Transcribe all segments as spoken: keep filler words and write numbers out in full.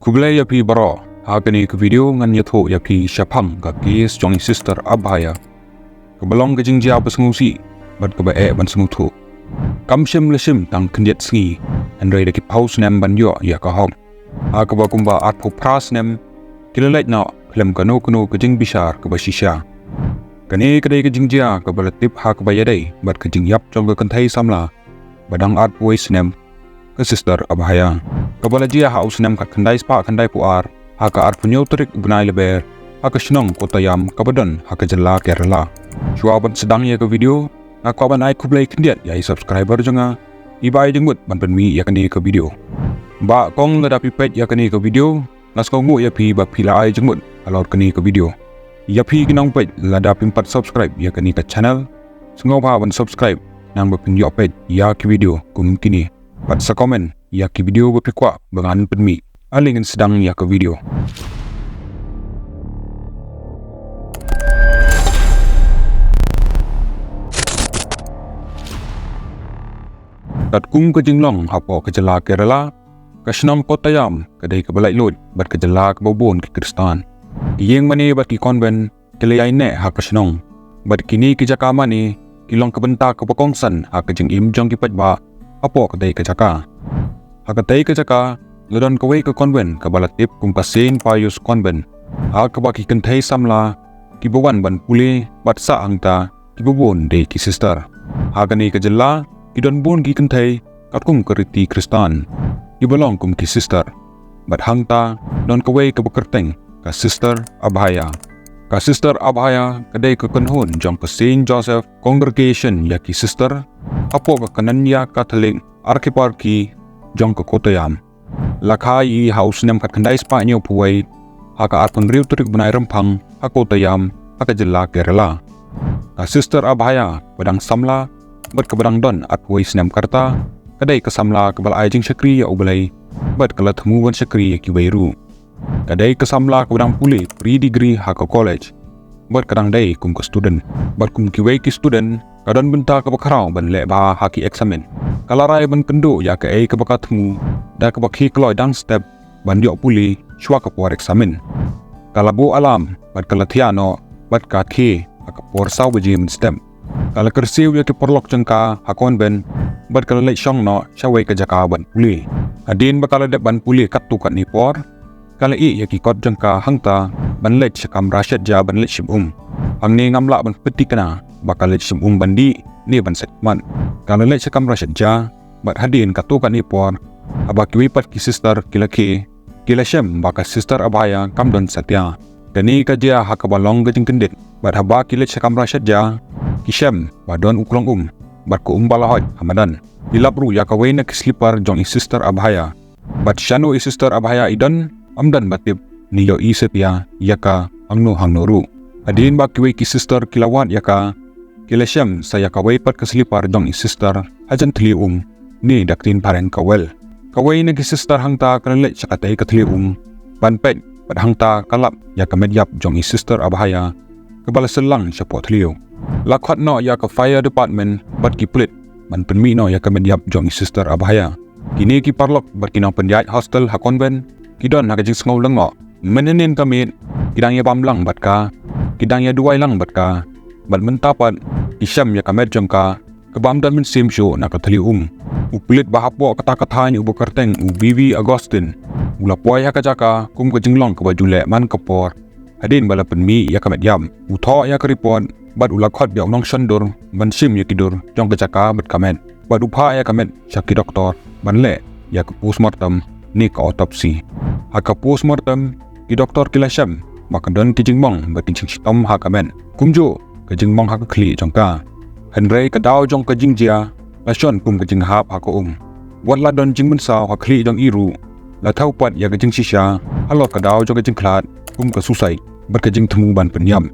Khublei ïa phi baroh, ha kane ka video ngan ïathuh ïa phi shaphang ka case jong i Sister Abhaya. Kaba long ka jingjia ba sngewsih bad kaba eh ban sngewthuh. Kam shym la shim tang khyndiat sngi, hynrei da ki phew snem ban ïoh ïa ka hok. Ha kaba kumba arphew phra snem ki la leit noh khlem kano kano ka jingbishar kaba shisha. Kane ka dei ka jingjia kaba la tip ha kaba ïadei bad ka jingïap jong ka kynthei samla ba dang arphew wei snem, ka Sister Abhaya, kaba la jia ha u snem khatkhyndai spah khyndaiphew ar, ha ka arphew hynñiew tarik u bnai Lber, ha ka shnong Kottayam kaba don ha ka jylla Kerala. Shuwa ban sdang ïa ka video, nga kwah ban ai khublei khyndiat ïa i subscriber jong nga iba ai jingmut ban pynmih ïa kane ka video. Ba kong lada phi peit ïa kane ka video, nga sngewnguh ïa phi ba phi la ai jingmut halor kane ka video. Ïa phi ki nongpeit, lada phim pat subscribe ïa kane ka channel, sngewbha ban subscribe, nang ba phin ïoh peit ïa ki video kum kine. Bad sa comment ïa ki video ba phi kwah ba ngan pynmih. Ale ngin sdang ïa ka video. Katkum ka jinglong hapoh ka jylla Kerala, ka shnong Kottayam ka dei kaba laitluid bad ka jylla kaba bun ki Khristan. Ki ïingmane bad ki convent ki la ïai neh ha ka shnong. Bad kine ki jaka mane ki long ka bynta kaba kongsan ha ka jingim jong ki paidbah hapoh katei ka jaka. Ha katei ka jaka la don kawei ka convent kaba la tip kum ka Saint Pius Convent, ha kaba ki kynthei samla kiba wan ban pule bad sah hangta kiba bun dei ki sister. Ha kane ka jylla ki don bun ki kynthei katkum ka riti Khristan kiba long kum ki sister. Bad hangta don kawei kaba kyrteng ka Sister Abhaya. Ka Sister Abhaya ka dei ka kynhun jong ka Saint Joseph Congregation ïa ki sister hapoh ka Knanya Catholic Archieparchy jong ka Kottayam. La kha ïa i ha u snem khatkhyndai spah hynñiewphew wei, ha ka arphew hynriew tarik bnai Rymphang ha Kottayam, ha ka jylla Kerala. Ka Sister Abhaya ba dang samla bad kaba dang don arphew wei snem ka rta, ka dei ka samla kaba la ai jingshakri ïa U Blei bad ka la thmu ban shakri ïa kiwei ruh. Ka dei ka samla kaba dang pule pre degree ha ka college bad ka dang dei kum ka student. Bad kum kiwei ki student ka don bynta kaba khraw ban leh bha ha ki eksamin. Ka la rai ban kynduh ïa kaei kaba ka thmu da kaba khie kloi dang step ban ïoh pule shuwa ka por eksamin. Ka la buh alarm bad ka la thiah noh bad ka khie ha ka por saw baje mynstep. Ka la kyrsiew ïa ki paralok jong ka ha convent bad ka la leit shong noh shawei ka jaka ban pule. Hadien ba ka la dep ban pule katto katne por, ka la ïeh ïa ki kot jong ka hangta ban leit sha kamra shet ja ban leit shim um. Hangne ngam lah ban pynthikna ba ka leit shim um ban dih ne ban sait khmat. Ka la leit sha kamra shet ja bad hadien katto katne por, haba kiwei pat ki sister ki la khie, ki la shem ba ka Sister Abhaya kam don satia. Kane ka jia ha kaba long ka jingkyndit bad haba ki leit sha kamra shet ja, ki shem ba don u klong um bad ka um ba la hoit ha madan. Ki lap ruh ïa kawei na ki slipar jong i Sister Abhaya. Bad shano i Sister Abhaya i don, ym don ba tip ne ïohi satia ïa ka hangno hangno ruh. Hadien ba kiwei ki sister ki la wad ïa ka, ki la shem sa ïa kawei pat ka slipar jong i sister hajan thli um ne da ktien phareng ka well. Kawei na ki sister hangta ka la leit sha katei ka thli um ban peit bad hangta ka lap ïa ka met ïap jong i Sister Abhaya kaba la syllang shapoh thliew. La khot noh ïa ka fire department bad ki pulit ban pynmih noh ïa ka met ïap jong i Sister Abhaya. Kine ki paralok bad ki nongpynïaid hostel ha convent ki don ha ka jingsngew lyngngoh. Mynhynnin ka miet ki dang ïa bam lang bad ka, ki dang ïa duwai lang bad ka. Bad mynta pat ki shem ïa ka met jong ka, ka bam don mynsiem shuh na ka thli um. U pulit ba hapoh kata ka thaiñ uba kyrteng u B V Augustine u la poi ha ka jaka kum ka jinglong kaba ju leh man ka por. Hadien ba la pynmih ïa ka met ïap, u thoh ïa ka report bad u la khot ïa u nongshon dur ban shim ïa ki dur jong ka jaka bad ka met. Bad u phah ïa ka met sha ki doktor ban leh ïa ka postmortem ne ka autopsy. Ha ka postmortem ki doktor ki la shem ba ka don ki jingmong bad ki jingshitom ha ka met, kumjuh ka jingmong ha ka khlieh jong ka. Hynrei ka daw jong ka jingjia la shon kum ka jinghap ha ka um. Wat la don jingmynsaw ha khlieh jong i ruh, la thew pat ïa ka jingshisha halor ka daw jong ka jingkhlad kum ka suicide bad ka jingthmu ban pynïap.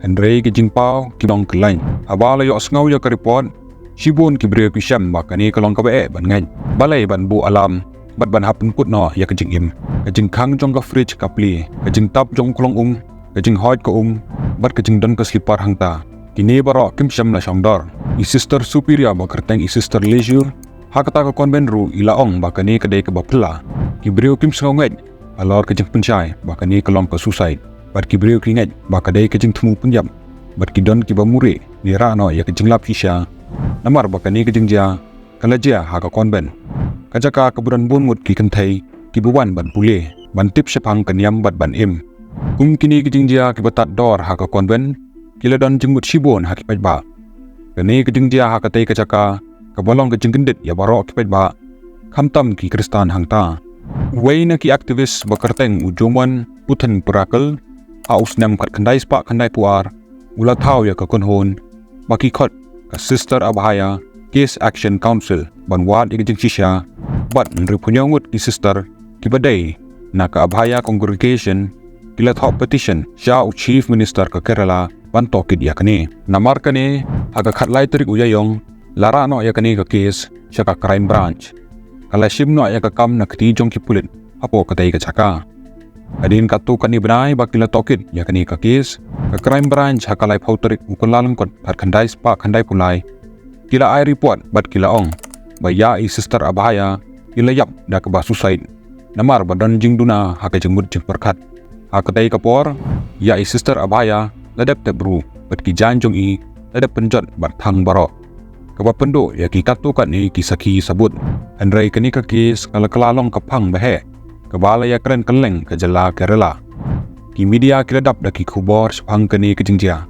Hynrei ka jingpaw ki long kyllain. Haba la ïohsngew ïa ka report, shibun ki briew ki shem ba kane ka long kaba eh ban ngeit. Balei ban buh alarm bad ban hap pynkut noh ïa ka jingim? Ka jingkhang jong ka fridge ka plie, ka jingtap jong u klong um, ka jinghoit ka um bad ka jingdon ka slipar hangta, kine baroh kim shym la shong dor. I Sister Superior ba kyrteng i Sister Leisure ha kata ka convent ruh i la ong ba kane ka dei kaba phylla. Ki briew kim sngewngeit halor ka jingpynshai ba kane ka long ka suicide, bad ki briew ki ngeit ba ka dei ka jingthmu pynïap, bad ki don kiba murieh ne rah noh ïa ka jinglap shisha. Namar ba kane ka jingjia ka la jia ha ka convent, ka jaka kaba don bun ngut ki kynthei kiba wan ban pule, ban tip shaphang ka niam bad ban im. Kum kine ki jingjia kiba tad dor ha ka convent ki la don jingmut shibun ha ki paidbah. Kane ka jingjia ha katei ka jaka kaba long ka jingkyndit ïa baroh ki paidbah, khamtam ki Khristan hangta. Uwei na ki activist ba kyrteng u Jomon Puthenprakul, ha u snem khatkhyndai spah khyndaiphew ar, u la thaw ïa ka kynhun ba ki khot ka Sister Abhaya Case Action Council ban wad ïa ka jingshisha, bad hynriewphew ngut ki sister kiba dei na ka Abhaya Congregation ki la thoh petition sha u Chief Minister ka Kerala ban tohkit ïa kane. Namar kane, ha ka khatlai tarik u Ïaïong la rah noh ïa kane ka case sha ka Crime Branch. Ka la shim noh ïa ka kam na kti jong ki pulit hapoh katei ka jaka. Hadien katto katne bnai ba ki la tohkit ïa kane ka case, ka Crime Branch ha ka laiphew tarik u Kyllalyngkot khatkhyndai spah khyndaiphew lai ki la ai report bad ki la ong ba ïa i Sister Abhaya i la ïap da kaba suicide, namar ba don jingduna ha ka jingmut jingpyrkhat. Ha katei ka por, ïa i Sister Abhaya la dep tep ruh, bad ki jaiñ jong i la dep pynjot bad thang baroh, kaba pynduh ïa ki katto katne ki sakhi sabut. Hynrei kane ka case ka la kylla long ka phang baheh kaba la ïakren kylleng ka jylla Kerala. Ki media ki la dap da ki khubor shaphang kane ka jingjia,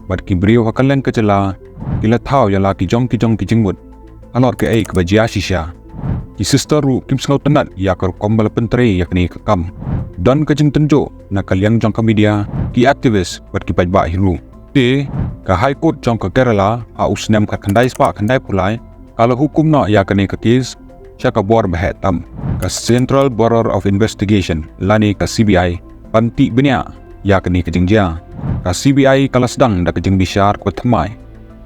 bad ki briew ha kylleng ka jylla ki la thaw ïa la ki jong ki jong ki jingmut halor kaei kaba jia shisha. Ki sister ruh kim sngewtynnad ïa ka rukom ba la pyntrei ïa kane ka kam. Don ka jingtynjuh na ka liang jong ka media, ki activist bad ki paidbah hi ruh. Te, ka High Court jong ka Kerala ha u snem khatkhyndai spah khyndaiphew lai ka la hukum noh ïa kane ka case sha ka bor baheh tam, ka Central Bureau of Investigation lane ka C B I ban tih bniah ïa kane ka jingjia. Ka C B I ka la sdang da ka jingbishar kaba thymmai,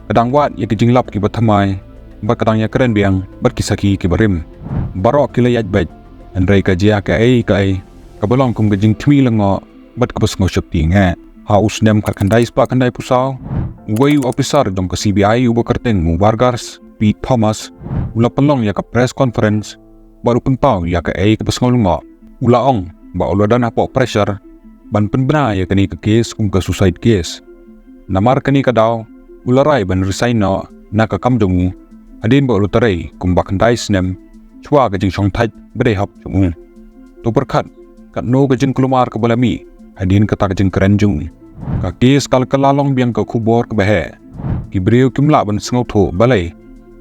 ka dang wad ïa ka jinglap kiba thymmai, bad ka dang ïakren biang bad ki sakhi kiba rim. Baroh ki la ïaid beit, hynrei ka jia kaei kaei kaba long kum ka jingthmu lyngngoh bad kaba sngewsih ngeh. Ha u snem khatkhyndai spah khyndaiphew saw, uwei u ophisar jong ka C B I uba kyrteng u Varghese P Thomas u la pynlong ïa ka press conference bad u pynpaw ïa kaei kaba sngew lyngngoh. U la ong ba u la don hapoh pressure ban pynbna ïa kane ka case kum ka suicide case. Namar kane ka daw u la rai ban resign noh na ka kam jong u, hadien ba u la trei kumba khyndai snem shuwa ka jingshongthait ba dei hok jong u. To pyrkhat katno ka jingkulmar kaba la mih hadien kata ka jingkren jong u. Ka case ka la kylla long biang ka khubor kaba heh. Ki briew kim lah ban sngewthuh balei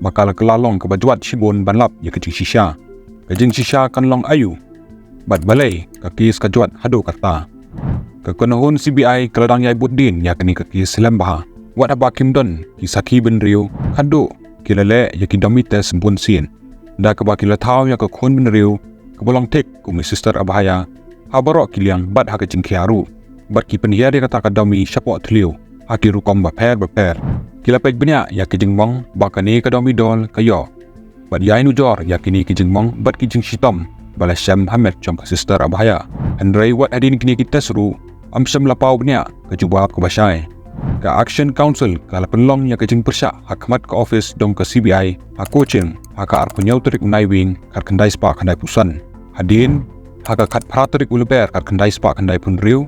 ba ka la kylla long kaba jwat shibun ban lap ïa ka jingshisha. Ka jingshisha kan long aïu, bad balei ka case ka jwat haduh katta. Ka kynhun C B I ka la dang ïai bud dien ïa kane ka case lem bha, wat haba kim don ki sakhi bynriew, haduh ki la leh ïa ki dummy test bunsien, da kaba ki la thaw ïa ka khun bynriew kaba long thik kum i Sister Abhaya ha baroh ki liang bad ha ka jingkhia ruh, bad ki pynhiar ïa kata ka dummy shapoh thliew ha ki rukom bapher bapher. Ki la peit bniah ïa ki jingmong ba kane ka dummy doll ka ïoh, bad ïai nujor ïa kine ki jingmong bad ki jingshitom ba la shem ha met jong ka Sister Abhaya. Hynrei wat hadien kine ki test ruh, ym shym la paw bniah ka jubab kaba shai. Ka Action Council ka la pynlong ïa ka jingpyrshah ha khmat ka office jong ka C B I ha Cochin ha ka arphew hynñiew tarik u Naiwieng khatkhyndai spah khyndaiphew san. Hadien, ha ka khatphra tarik u Lber khatkhyndai spah khyndaiphew hynriew,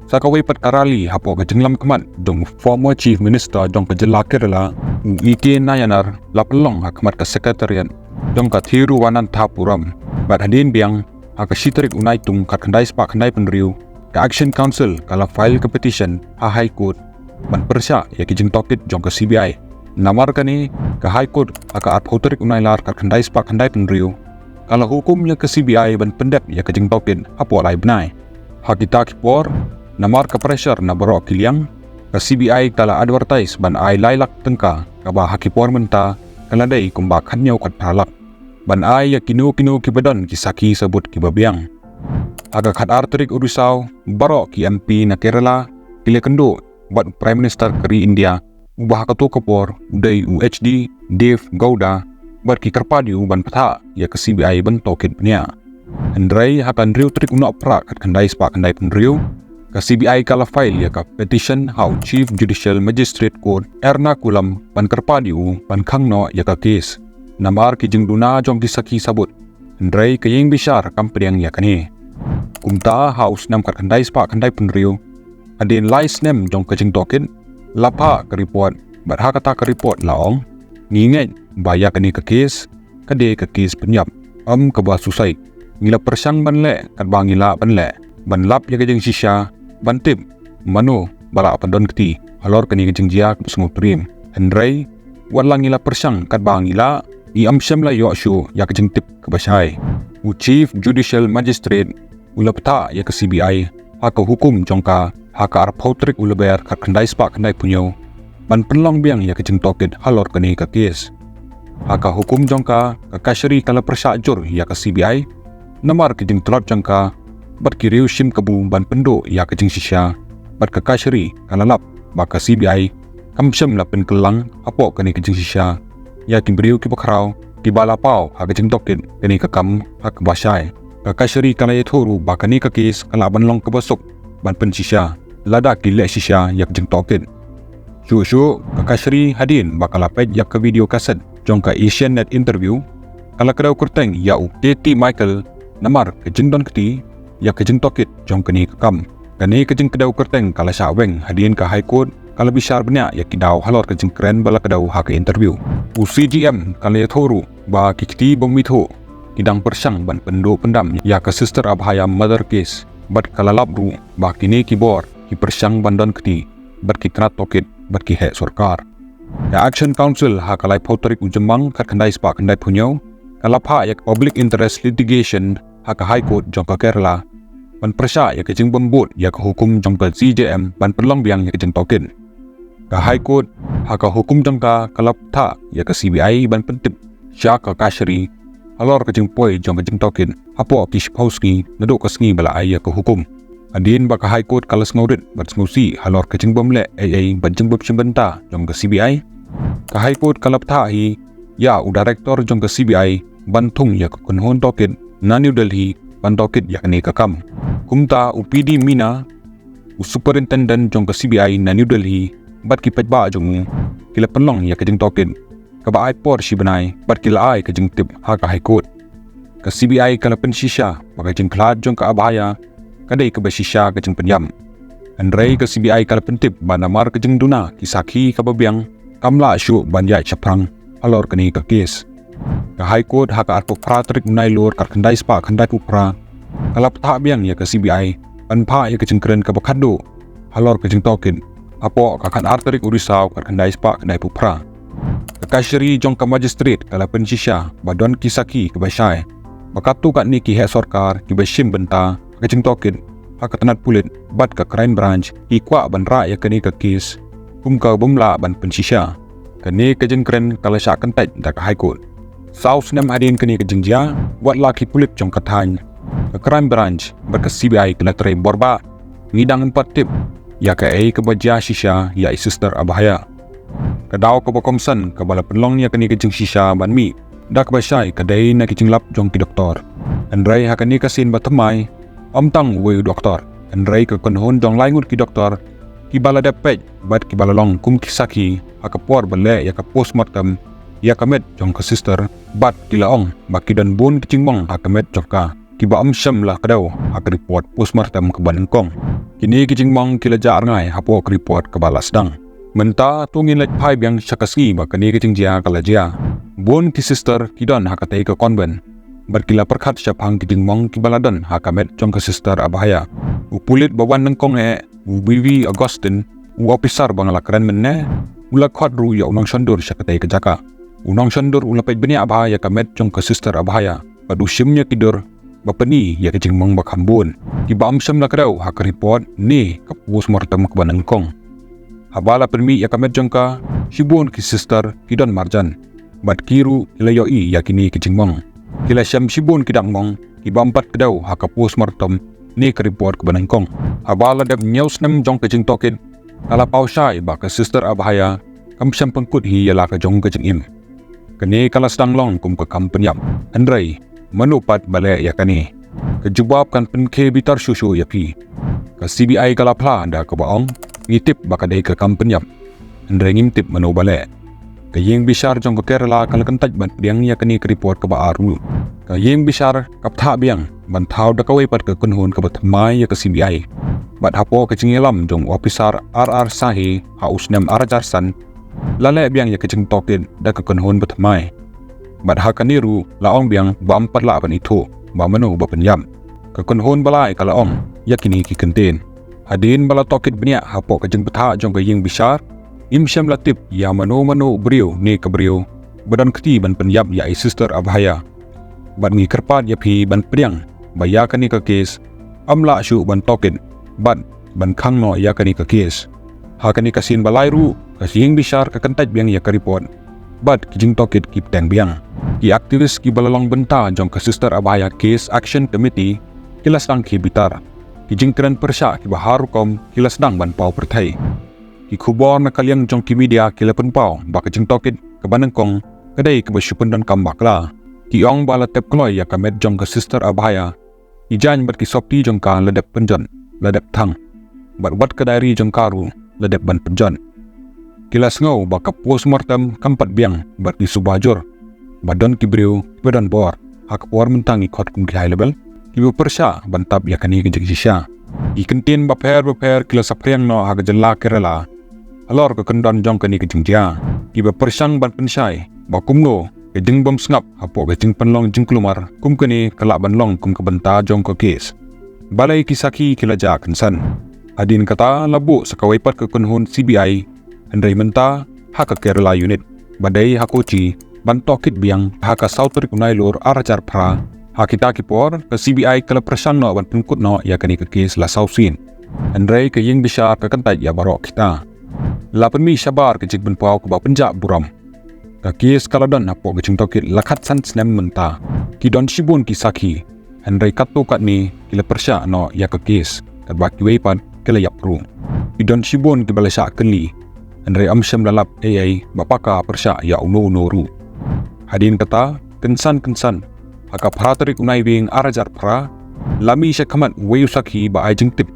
sa kawei pat ka rally hapoh ka jinglam khmat jong u former Chief Minister jong ka jylla Kerala, u E K Nayanar, la pynlong ha khmat ka Secretariat jong ka Thiruvananthapuram. Bad hadien biang, ha ka shi tarik u Naitung khatkhyndai spah khyndaiphew hynriew, ka Action Council ka la file ka petition ha High Court ban pyrshah ïa ki jingtohkit jong ka C B I. Namar kane, ka High Court ha ka arphew tarik u Nailar khatkhyndai spah khyndaiphew hynriew ka la hukum ïa ka C B I ban pyndep ïa ka jingtohkit hapoh lai bnai. Ha kita ki por, namar ka pressure na baroh ki liang, ka C B I ka la advertise ban ai lai lak tyngka, kaba ha ki por mynta ka la dei kumba khathynñiew khatphra lak, ban ai ïa kino kino kiba don ki sakhi sabut kiba biang. Ha ka khatar tarik u Risaw, baroh ki M P na Kerala ki la ïakynduh bad u Prime Minister ka ri India, uba ha kato ka por u dei u H D Deve Gowda, bad ki kyrpad ïa u ban pynthah ïa ka C B I ban tohkit bniah. Hynrei ha ka hynriew tarik u Nohprah khatkhyndai spah khyndaiphew hynriew, ka C B I ka la file ïa ka petition ha u Chief Judicial Magistrate Court Ernakulam ban kyrpad ïa u ban khang noh ïa ka case namar ki jingduna jong ki sakhi sabut. Hynrei ka ïing bishar kam pdiang ïa kane. Kumta ha u snem khatkhyndai spah khyndaiphew hynriew, hadien lai snem jong ka jingtohkit, la phah ka report, bad ha kata ka report la ong, ngi ngeit ba ïa kane ka case ka dei ka case pynïap, ym kaba suicide. Ngi la pyrshang ban leh katba ngi lah ban leh, ban lap ïa ka jingshisha, ban tip mano ba lah ban don kti halor kane ka jingjia kaba sngewtriem. Hynrei wat la ngi la pyrshang katba ngi lah, ngi ym shym la ïoh shuh ïa ka jingtip kaba shai. U Chief Judicial Magistrate u la bthah ïa ka C B I ha ka hukum jong ka ha ka arphew tarik u Lber khatkhyndai spah khyndaiphew hynñiew ban pynlong biang ïa ka jingtohkit halor kane ka case. Ha ka hukum jong ka, ka kashari ka la pyrshah jur ïa ka C B I namar ka jingtlot jong ka bad ki riew shim kabu ban pynduh ïa ka jingshisha, bad ka kashari ka la lap ba ka C B I kam shym la pynkylla hapoh kane ka jingshisha ïa ki briew kiba khraw kiba la paw ha ka jingtohkit kane ka kam ha kaba shai. Ka kashari ka la ïathuh ruh ba kane ka case ka lah ban long kaba suk ban pynshisha lada ki leh shisha ïa ka jingtohkit. Shuh shuh, ka kashari hadien ba ka la peit ïa ka video cassette jong ka Asian Net interview, ka la kdew kyrteng ïa u K T Michael namar ka jingdon kti ïa ka jingtohkit jong kane ka kam. Kane ka jingkdew kyrteng ka la shah weng hadien ka High Court ka la bishar bniah ïa ki daw halor ka jingkren ba la kdew ha ka interview. U C J M ka la ïathuh ruh ba ki kti bym ithuh ki dang pyrshang ban pynduh pyndam ïa ka Sister Abhaya murder case, bad ka la lap ruh ba kine ki bor ki pyrshang ban don kti bad ki tnat tohkit bad ki heh sorkar. Ka Action Council ha ka laiphew tarik u Jymmang khatkhyndai spah khyndaiphew hynñiew ka la phah ïa ka Public Interest Litigation ha ka High Court jong ka Kerala ban pyrshah ïa ka jingbym bud ïa ka hukum jong ka C J M ban pynlong biang ïa ka jingtohkit. Ka High Court ha ka hukum jong ka ka la bthah ïa ka C B I ban pyntip sha ka kashari halor ka jingpoi jong ka jingtohkit hapoh ki shiphew sngi naduh ka sngi ba la ai ïa ka hukum. Hadien ba ka High Court ka la sngewrit bad sngewsih halor ka jingbym leh ei ei bad jingbym shim bynta jong ka C B I, ka High Court ka la bthah hi ïa u Director jong ka C B I ban thung ïa ka kynhun tohkit na New Delhi ban tohkit ïa kane ka kam. Kumta u P D Meena, u Superintendent jong ka C B I na New Delhi bad ki paidbah jong u ki la pynlong ïa ka jingtohkit kaba ai por shi bnai bad ki la ai ka jingtip ha ka High Court. Ka C B I ka la pynshisha ba ka jingkhlad jong ka Abhaya ka dei kaba shisha ka jingpynïap. Hynrei ka C B I ka la pyntip ba namar ka jingduna ki sakhi kaba biang kam lah shuh ban ïaid shaphrang halor kane ka case. Ka High Court ha ka arphew phra tarik u Nailur khatkhyndai spah khyndaiphew phra ka la bthah biang ïa ka C B I ban phah ïa ka jingkren kaba khatduh halor ka jingtohkit hapoh ka khatar tarik u Risaw khatkhyndai spah khyndaiphew phra. Ka kashari jong ka magistrate ka la pynshisha ba don ki sakhi kiba shai, ba katto katne ki heh sorkar kiba shim bynta ha ka jingtohkit ha ka tnat pulit bad ka Crime Branch ki kwah ban rah ïa kane ka case kum ka bym lah ban pynshisha. Kane ka jingkren ka la shah kyntait da ka High Court. Saw snem hadien kane ka jingjia, wat la ki pulit jong ka thaiñ, ka Crime Branch bad ka C B I ki la trei borbah, ngi dang ym pat tip ïa kaei kaba jia shisha ïa i Sister Abhaya. Ka daw kaba kongsan kaba la pynlong ïa kane ka jingshisha ban mih da kaba shai ka dei na ki jinglap jong ki doktor. Hynrei ha kane ka sien ba thymmai, ym tang uwei u doktor, hynrei ka kynhun jong lai ngut ki doktor kiba la dep peit bad kiba la long kum ki sakhi ha ka por ba leh ïa ka postmortem ïa ka met jong ka Sister, bad ki la ong ba ki don bun ki jingmong ha ka met jong ka kiba ym shym la kdew ha ka report postmortem kaba nyngkong. Kine ki jingmong ki la jah rngai hapoh ka report kaba la sdang. Mynta to ngin leit phai biang sha ka sngi ba kane ka jingjia ka la jia. Bun ki sister ki don ha katei ka convent bad ki la pyrkhat shaphang ki jingmong kiba la don ha ka met jong ka Sister Abhaya. U pulit ba wan nyngkong eh, u B V Augustine, u ophisar ba nga la kren mynne, u la khot ruh ïa u nongshondur sha katei ka jaka. U nongshondur u la peit bniah bha ïa ka met jong ka Sister Abhaya bad u shim ïa ki dur ba pyni ïa ka jingmong ba kham bun kiba ym shym la kdew ha ka report ne ka postmortem kaba nyngkong. Haba la pynmih ïa ka met jong ka, shibun ki sister ki don marjan bad ki ruh ki la ïohi ïa kine ki jingmong. Ki la shem shibun ki dak mong kiba ym pat kdew ha ka postmortem ne ka report kaba nyngkong. Haba la dep hynñiew snem jong ka jingtohkit, ka la paw shai ba ka Sister Abhaya kam shym pynkut hi ïa la ka jong ka jingim. Kane ka la sdang long kum ka kam pynïap. Hynrei mano pat ba leh ïa kane? Ka jubab kan pynkhie bitar shuh shuh ïa phi. Ka C B I ka la phla da kaba ong, ngi tip ba ka dei ka kam pynïap, hynrei ngim tip mano ba leh. Ka ïing bishar jong ka Kerala ka la kyntait ban pdiang ïa kane ka report kaba ar ruh. Ka ïing bishar ka bthah biang ban thaw da kawei pat ka kynhun kaba thymmai ïa ka C B I. Bad hapoh ka jingïalam jong u ophisar R R Sahi ha u snem ar hajar san, la leh biang ïa ka jingtohkit da ka kynhun ba thymmai. Bad ha kane ruh la ong biang ba ym pat lah ban ithuh ba mano ba pynïap. Ka kynhun ba lai ka la ong ïa kine ki kyntien: Hadien ba la tohkit bniah hapoh ka jingbthah jong ka ïing bishar, ngim shym la tip ïa mano mano u briew ne ka briew ba don kti ban pynïap ïa i Sister Abhaya. Bad ngi kyrpad ïa phi ban pdiang ba ïa kane ka kes ym lah shuh ban tohkit bad ban khang noh ïa kane ka kes. Ha kane ka sien ba lai ruh, ka ïing bishar ka kyntait biang ïa ka report bad ki jingtohkit ki bteng biang. Ki activist kiba la long bynta jong ka Sister Abhaya Case Action Committee ki la sdang khie bitar. Ki jingkren pyrshah kiba har rukom ki la sdang ban paw pyrthei. Ki khubor na ka liang jong ki media ki la pynpaw ba ka jingtohkit kaba nyngkong ka dei kaba shu pyndonkam bakla. Ki ong ba la tep kloi ïa ka met jong ka Sister Abhaya. Ki jaiñ bad ki sopti jong ka la dep pynjot, la dep thang. Bad wat ka diary jong ka ruh la dep ban pynjot. Ki la sngew ba ka postmortem kam pat biang bad ki suba jur ba don ki briew kiba don bor ha ka por mynta ngi khot kum ki high level kiba pyrshah ban tap ïa kane ka jingshisha. Ki kyntien bapher bapher ki la saphriang noh ha ka jylla Kerala halor ka kyndon jong kane ka jingjia, kiba pyrshang ban pynshai ba kumno ka jingbymsngap hapoh ka jingpynlong jingkulmar kum kane ka lah ban long kum ka bynta jong ka kes. Balei ki sakhi ki la jah kynsan? Hadien kata la buh sa kawei pat ka kynhun C B I, hynrei mynta ha ka Kerala unit, ba dei ha Kochi, ban tohkit biang ha ka saw tarik u Nailur ar hajar phra. Ha kita ki por ka C B I ka la pyrshang noh ban pynkut noh ïa kane ka kes la saw sien, hynrei ka ïing bishar ka kyntait ïa baroh kita. La pynmih shabar ka jingpynpaw kaba pynjah burom. Ka kes ka la don hapoh ka jingtohkit la khatsan snem mynta. Ki don shibun ki sakhi, hynrei katto katne ki la pyrshah noh ïa ka kes, katba kiwei pat ki la ïap ruh. Ki don shibun kiba la shah kylli, hynrei ym shym la lap ei ei ba paka pyrshah ïa uno uno ruh. Hadien kata, kynsan kynsan, ha ka phra tarik u Naiwieng ar hajar phra, la mih sha khmat uwei u sakhi ba ai jingtip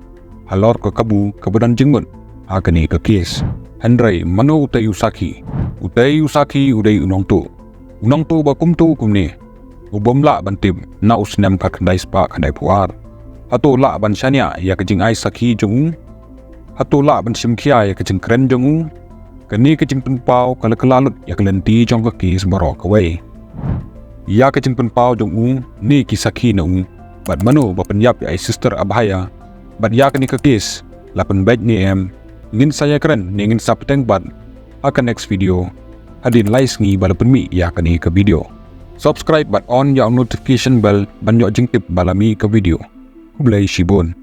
halor ka kabu kaba don jingmut ha kane ka kes. Hynrei mano utei u sakhi? Utei u sakhi u dei u nongtuh. U nongtuh ba kumto kumne, u bym lah ban tip na u snem khatkhyndai spah khyndaiphew ar. Hato lah ban shaniah ïa ka jingai sakhi jong u? Hato lah ban shim khia ïa ka jingkren jong u? Kane ka jingpynpaw ka la kylla lut ïa ka lynti jong ka kes baroh kawei. Ïa ka jingpynpaw jong u ne ki sakhi na u, bad mano ba pynïap ïa i Sister Abhaya, bad ïa kane ka kes la pynbeit ne em, ngin sa ïakren ne ngin sa bteng bad ha ka next video. Hadien lai sngi ba la pynmih ïa kane ka video, subscribe bad on ïa u notification bell ban ïoh jingtip ba la mih ka video. Khublei shibun.